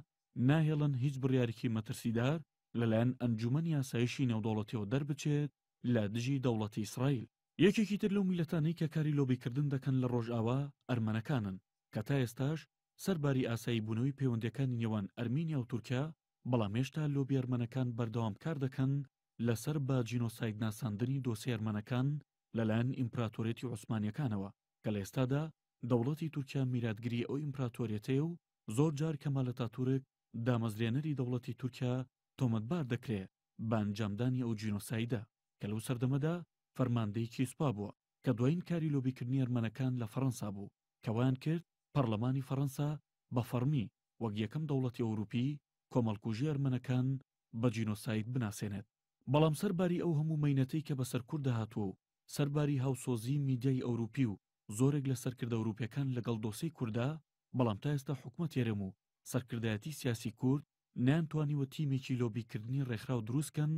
ناهێڵن هیچ بڕیارێکی مەترسیدار لەلایەن ئەنجومەنی ئاسایشی نێودەوڵەتیەوە دەربچێت لە دژی دەوڵەتی ئیسرائیل. یەکێکی تر لەو میللەتانەی کە کاری لۆبیکردن دەکەن لە ڕۆژئاوا ئەرمەنەکانن کە تا ئێستاش سەرباری ئاسایی بوونەوەی پەیوەندیەکانی نێوان ئەرمینیا و تورکیا بەڵام هێشتا لۆبی ئەرمەنەکان بەردەوام کار دەکەن لەسەر بە جینۆساید ناساندنی دۆسێی ئەرمەنەکان لەلایەن ئیمپراتۆریەتی عوسمانیەکانەوە کە لە ئێستادا دەوڵەتی تورکیا میراتگری ئەو ئیمپراتۆریەتەیە و زۆر جار کەمال ئەتاتورک دامەزرێنەری دەوڵەتی تورکیا تۆمەتبار دەکرێ بە ئەنجامدانی ئەو جینۆسایدە کە لەو سەردەمەدا فەرماندەیەکی سوپا بووە کە دوایین کاری لۆبیکردنی ئەرمەنەکان لە فەڕەنسا بوو کە وایان کرد پەڕلەمانی فەڕەنسا بە فەڕمی وەک یەکەم دەوڵەتی ئەوروپی کۆمەڵکوژی ئەرمەنەکان بە جینۆساید بناسێنێت. بەڵام سەرباری ئەو هەموو مەینەتەی کە بەسەر کورددا هاتووە و سەرباری هاوسۆزیی میدیای ئەوروپی و زۆرێک لە سەرکردە ئەوروپیەکان لەگەڵ دۆسێی کورددا بەڵام تا ئێستا حکومەتی هەرێم و سەرکردایەتی سیاسی کورد نەیانتوانیوە تیمێکی لۆبیکردنی ڕێکخراو دروستکەن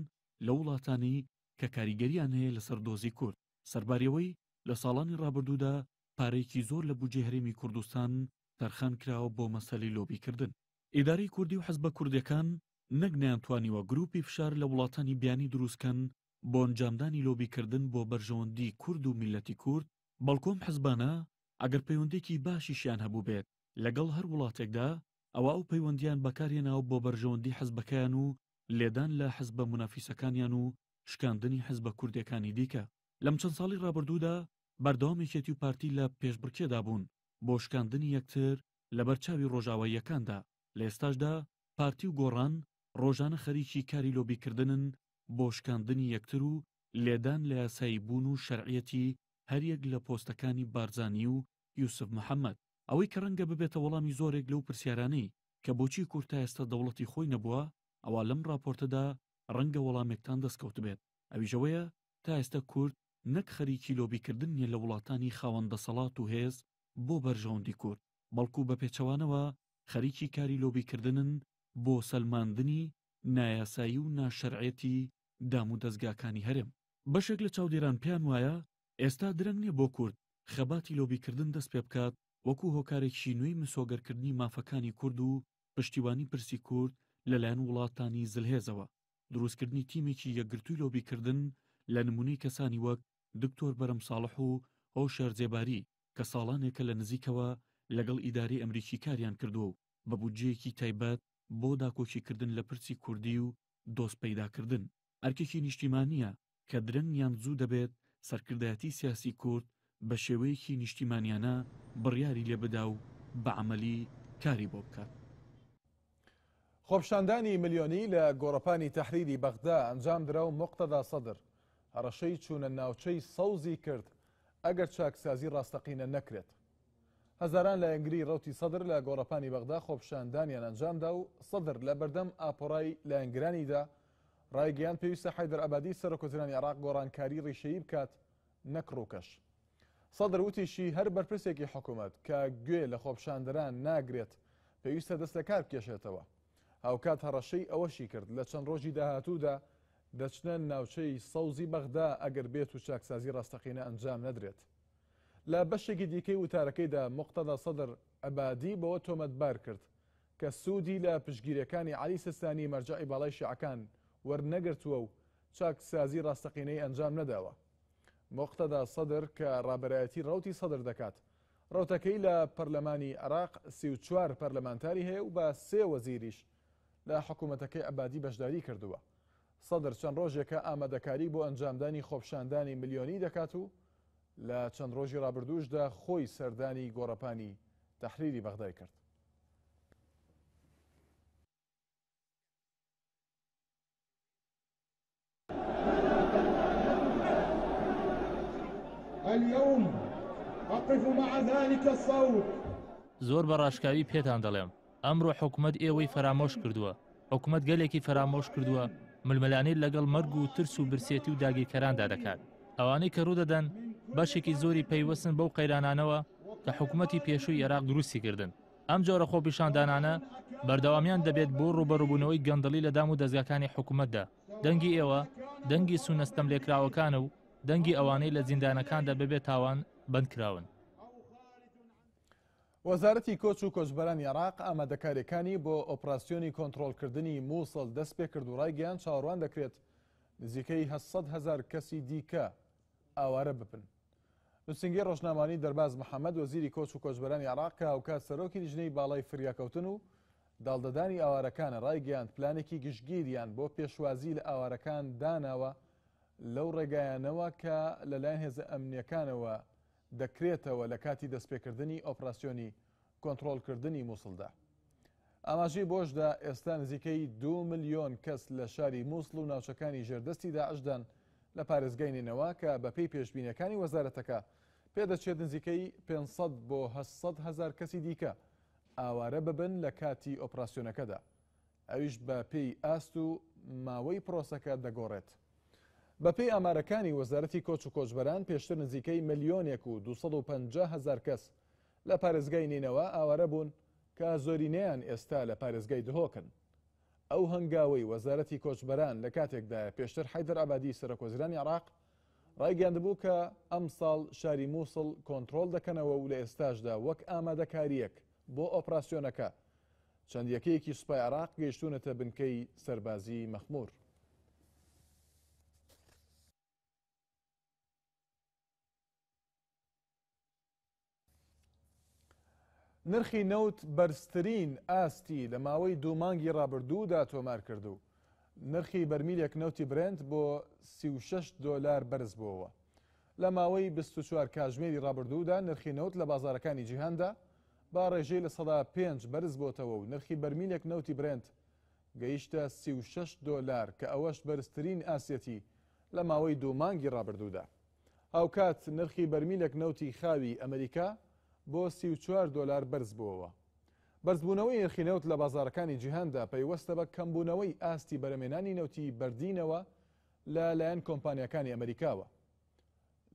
لەو وڵاتانەی کە کاریگەریان هەیە لەسەر دۆزی کورد، سەرباری ئەوەی لە ساڵانی ڕابردوودا پارەیەکی زۆر لە بودجەی هەرێمی کوردستان تەرخان کراوە بۆ مەسەلەی لۆبیکردن. ئیدارەی کوردی و حزبە کوردیەکان نەک نەیانتوانیوە گروپی فشار لە وڵاتانی بیانی دروستکەن بۆ ئەنجامدانی لۆبیکردن بۆ بەرژەوەندی کورد و میللەتی کورد، بەڵکو ئەم حزبانە ئەگەر پەیوەندیەکی باشیشیان هەبووبێت لەگەڵ هەر وڵاتێکدا ئەوا ئەو پەیوەندییان بەکارهێناوە بۆ بەرژەوەندی حزبەکەیان و لێدان لە حزبە مونافیسەکانیان و شکاندنی حزبە کوردیەکانی دیکە. لەم چەند ساڵی ڕابردوودا بەردەوام یەکێتی و پارتی لە پێشبڕکێدا بوون بۆ شکاندنی یەکتر لەبەر چاوی ڕۆژاواییەکاندا، لە ئێستاشدا پارتی و گۆڕان ڕۆژانە خەریکی کاری لۆبیکردنن بۆ شکاندنی یەکتر و لێدان لە یاسایی بوون و شەرعیەتی هەریەک لە پۆستەکانی بارزانی و یوسف محەمەد. ئەوەی کە ڕەنگە ببێتە وەڵامی زۆرێک لەو پرسیارانەی کە بۆچی کورد تا ئێستا دەوڵەتی خۆی نەبووە، ئەوا لەم ڕاپۆرتەدا. ڕەنگە وەڵامێکتان دەستکەوتبێت، ئەویش ئەوەیە تا ئێستا کورد نەک خەریکی لۆبیکردن نیە لە وڵاتانی خاوەن دەسەڵات و هێز بۆ بەرژەوەندی کورد، بەڵکو بە پێچەوانەوە خەریکی کاری لۆبیکردنن بۆ سەلماندنی نایاسایی و ناشەرعیەتی دامودەزگاکانی هەرێم. بەشێک لە چاودێران پێیان وایە ئێستا درەنگ نیە بۆ کورد خەباتی لۆبیکردن دەست پێبکات وەکو هۆکارێکی نوێی مسۆگەرکردنی مافەکانی کورد و پشتیوانی پرسی کورد لەلایەن وڵاتانی زلهێزەوە، دروستکردنی تیمێکی یەکگرتووی لۆبیکردن لە نمونەی کەسانی وەک دکتۆر بەرەم ساڵح و هۆشیار زێباری کە ساڵانێکە لە نزیکەوە لەگەڵ ئیدارەی ئەمریکی کاریان کردووە و بە بودجەیەکی تایبەت بۆ داکۆکیکردن لە پرسی کوردی و دۆست پەیداکردن ئەرکێکی نیشتیمانییە کە درەنگ یان زوو دەبێت سەرکردایەتی سیاسی کورد بە شێوەیەکی نیشتیمانیانە بڕیاری لێ بدا و بە عەمەلی کاری بۆ بکات. خۆپیشاندانی ملیۆنی لە گۆڕەپانی تەحریری بەغدا ئەنجامدرا و موقتەدا سەدر هەڕەشەی چوونە ناوچەی سەوزی کرد ئەگەر چاکسازی ڕاستەقینە نەکرێت. هەزاران لایەنگری ڕەوتی سەدر لە گۆڕەپانی بەغدا خۆپیشاندانیان ئەنجامدا و سەدر لە بەردەم ئاپۆرای لایەنگرانیدا ڕایگەیاند پێویستە حەیدەر عەبادی سەرۆکوەزیرانی عێراق گۆڕانکاری ڕیشەیی بکات نەک ڕووکەش. سەدر وتیشی هەر بەرپرسێکی حکومەت کە گوێ لە خۆپیشاندەران ناگرێت پێویستە دەست لە کار بکێشێتەوە. هاوکات هەڕەشەی ئەوەشی کرد لە چەند ڕۆژی داهاتوودا دەچنە ناوچەی سەوزی بەغدا ئەگەر بێت و چاکسازی ڕاستەقینە ئەنجام نەدرێت. لە بەشێکی دیکەی وتارەکەیدا موقتەدا سەدر عەبادی بەوە تۆمەتبار کرد کە سوودی لە پشتگیرییەکانی عەلی سیستانی مەرجەعی باڵای شیعەکان وەرنەگرتووە و چاکسازی ڕاستەقینەی ئەنجام نەداوە. موقتەدا سەدر کە ڕابەرایەتی ڕەوتی سەدر دەکات، ڕەوتەکەی لە پەرلەمانی عێراق 34 پەرلەمانتاری هەیە و بە سێ وەزیریش لە حکوومەتەکەی عەبادی بەشداری کردووە. سەدر چەند ڕۆژێکە ئامادەکاری بۆ ئەنجامدانی خۆپیشاندانی ملیۆنی دەکات و لە چەند ڕۆژی ڕابردووشدا خۆی سەردانی گۆڕەپانی تەحریری بەغدای کرد. اليوم أقف مع ذلك الصوت. زۆر بە ڕاشکاوی پێتان دەڵێم، ئەمڕۆ حکومەت ئێوەی فەرامۆش کردووە، حکومەت گەلێکی فەرامۆش کردووە، ململانێ لەگەڵ مەرگ و ترس و برسێتی و داگیرکەراندا دەکات. ئەوانەی کە ڕوودەدەن بەشێکی زۆری پەیوەستن بەو قەیرانانەوە کە حکومەتی پێشووی عێراق دروستی کردن. ئەم جۆرە خۆپیشاندانانە بەردەوامیان دەبێت بۆ ڕووبەڕووبوونەوەی گەندەڵی لە دام و دەزگاکانی حکومەتدا. دەنگی ئێوە دەنگی سوننە ستەملێکراوەکانە و دەنگی ئەوانەی لە زیندانەکاندا بەبێ تاوان بەندکراون. وەزارەتی کۆچ و کۆچبەرانی عێراق ئامادەکارییەکانی بۆ ئۆپراسیۆنی کۆنترۆڵکردنی مووسڵ دەستپێکرد و ڕایگەیاند چاوەڕوان دەکرێت نزیکەی 800 هەزار کەسی دیکە ئاوارە ببن. نووسینگەی ڕۆژنامەوانی دەرباز محەمەد وەزیری کۆچ و کۆچبەرانی عێراق کە هاوکات سەرۆکی لیژنەی باڵای فریاکەوتن و داڵدەدانی ئاوارەکانە ڕایگەیاند پلانێکی گشتگیریان بۆ پێشوازی لە ئاوارەکان داناوە لەو ڕێگایانەوە کە لەلایەن هێزە ئەمنییەکانەوە دەکرێتەوە لە کاتی دەستپێکردنی ئۆپراسیۆنی کۆنترۆڵکردنی موسڵدا. ئاماژەی بەوەشدا، ئێستا نزیکەی دوو ملیۆن کەس لە شاری موسڵ و ناوچەکانی ژێردەستی داعشدان لە پارێزگای نەینەوا کە بەپێی پێشبینیەکانی وەزارەتەکە پێدەچێت نزیکەی 500 بۆ 800 هەزار کەسی دیکە ئاوارە ببن لە کاتی ئۆپراسیۆنەکەدا. ئەویش بە پێی ئاست و ماوەی پرۆسەکە دەگۆڕێت. بەپێی ئامارەکانی وەزارەتی کۆچ و کۆچبەران پێشتر نزیکەی ملیۆنێک و 250 هەزار کەس لە پارێزگای نەینەوا ئاوارە بوون کە زۆرینەیان ئێستا لە پارێزگای دهۆکن. ئەو هەنگاوەی وەزارەتی کۆچبەران لە کاتێکدایە پێشتر حەیدەر عەبادی سەرۆکوەزیرانی عێراق ڕایگەیاندبوو کە ئەمساڵ شاری موسڵ کۆنترۆڵ دەکەنەوە و لە ئێستاشدا وەک ئامادەکارییەک بۆ ئۆپراسیۆنەکە چەند یەکەیەکی سوپای عێراق گەیشتوونەتە بنکەی سەربازیی مەخموور. نرخی نەوت بەرزترین ئاستی لە ماوەی دوو مانگی ڕابردوودا تۆمار کرد و نرخی بەرمیلێک نەوتی برێنت بۆ 36 دۆلار بەرزبووەوە. لە ماوەی 24 کاژمێری ڕابردوودا نرخی نەوت لە بازاڕەکانی جیهاندا بە ڕێژەی 5% بەرزبۆتەوە و نرخی بەرمیلێک نەوتی برێنت گەیشتە 36 دۆلار کە ئەوەش بەرزترین ئاستیەتی لە ماوەی دوو مانگی ڕابردوودا. هاوکات نرخی بەرمیلێک نەوتی خاوی ئەمریکا بۆ 34 دۆلار بەرزبووەوە. بەرزبوونەوەی نرخی نەوت لە بازاڕەکانی جیهاندا پەیوەستە بە کەمبوونەوەی ئاستی بەرهەمهێنانی نەوتی بەردینەوە لە لایەن کۆمپانیاکانی ئەمریکاوە.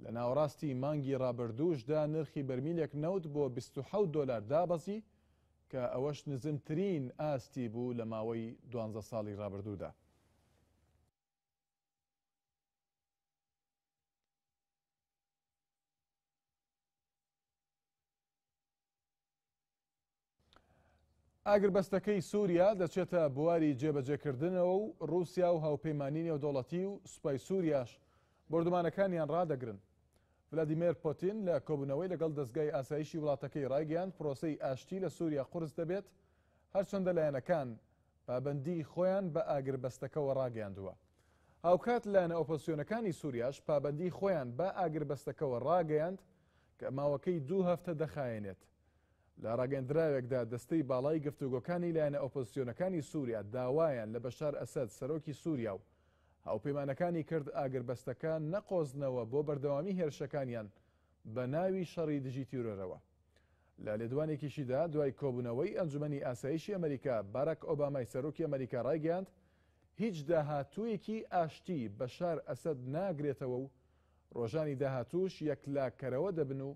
لە ناوەڕاستی مانگی ڕابردووشدا نرخی بەرمیلێک نەوت بۆ 27 دۆلار دابەزی کە ئەوەش نزمترین ئاستی بوو لە ماوەی دوانزە ساڵی ڕابردوودا. ئاگربەستەکەی سووریا دەچێتە بواری جێبەجێکردنەوە و ڕووسیا و هاوپەیمانی نێودەوڵەتی و سوپای سووریاش بۆردومانەکانیان ڕادەگرن. ڤلادیمێر پۆتین لە کۆبوونەوەی لەگەڵ دەزگای ئاسایشی وڵاتەکەی ڕایگەیاند پرۆسەی ئاشتی لە سووریا قورس دەبێت، هەرچەندە لایەنەکان پابەندیی خۆیان بە ئاگربەستەکەوە ڕاگەیاندووە. هاوکات لایەنە ئۆپۆزسیۆنەکانی سووریاش پابەندیی خۆیان بە ئاگربەستەکەوە ڕاگەیاند کە ماوەکەی دوو هەفتە دەخایەنێت. لە ڕاگەیەندراوێکدا دەستەی باڵای گفتوگۆکانی لایەنە ئۆپۆزسیۆنەکانی سووریا داوایان لە بەشار ئەسەد سەرۆکی سووریا و هاوپەیمانەکانی کرد ئاگربەستەکە نەقۆزنەوە بۆ بەردەوامی هێرشەکانیان بە ناوی شەڕی دژی تیرۆرەوە. لە لێدوانێکیشیدا دوای کۆبوونەوەی ئەنجومەنی ئاسایشی ئەمریکا، باراک ئۆبامای سەرۆکی ئەمریکا ڕایگەیاند، هیچ داهاتوویەکی ئاشتی بەشار ئەسەد ناگرێتەوە و ڕۆژانی داهاتووش یەکلاکەرەوە دەبن و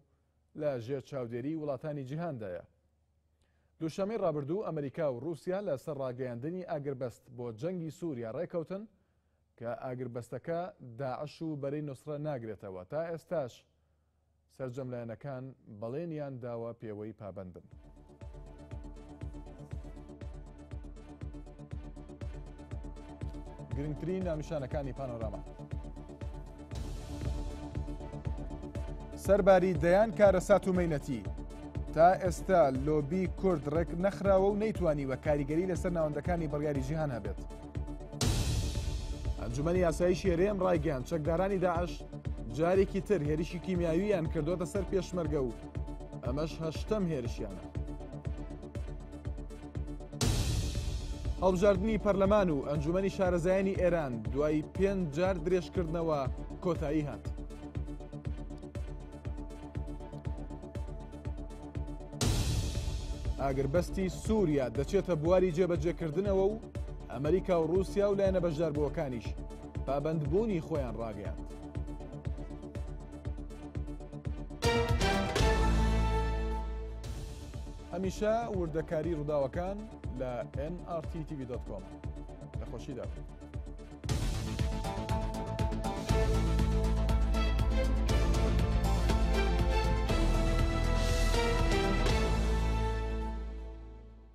لە ژێر چاودێری وڵاتانی جیهاندایە. دووشەممەی ڕابردوو ئەمریکا و ڕووسیا لە سەر ڕاگەیاندنی ئاگربەست بۆ جەنگی سووریا ڕێکەوتن کە ئاگربەستەکە داعش و بەرەی نوسرە ناگرێتەوە، تا ئێستاش سەرجەم لایەنەکان بەڵێنیان داوە پێوەی پابەند بن. گرنگترین ناونیشانەکانی پانۆراما. سەرباری دەیان کارەسات و مەینەتی تا ئێستا لۆبی کورد ڕێک نەخراوە و نەیتوانیوە کاریگەری لەسەر ناوەندەکانی بڕیاری جیهان هەبێت. ئەنجومەنی ئاسایشی هەرێم ڕایگەیاند چەکدارانی داعش جارێکی تر هێرشی کیمیاوییان کردووەتە سەر پێشمەرگە و ئەمەش هەشتەم هێرشیانە. هەڵبژاردنی پەرلەمان و ئەنجومەنی شارەزایانی ئێران دوای پێنج جار درێژکردنەوە کۆتایی هات. ئاگربەستی سووریا دەچێتە بواری جێبەجێکردنەوە و ئەمریکا و رووسیا و لایەنە بەشداربووەکانیش پابەندبوونی خۆیان ڕاگەیاند. هەمیشە وردەکاری ڕووداوەکان لە nrttv.com لە خۆشیدا بن.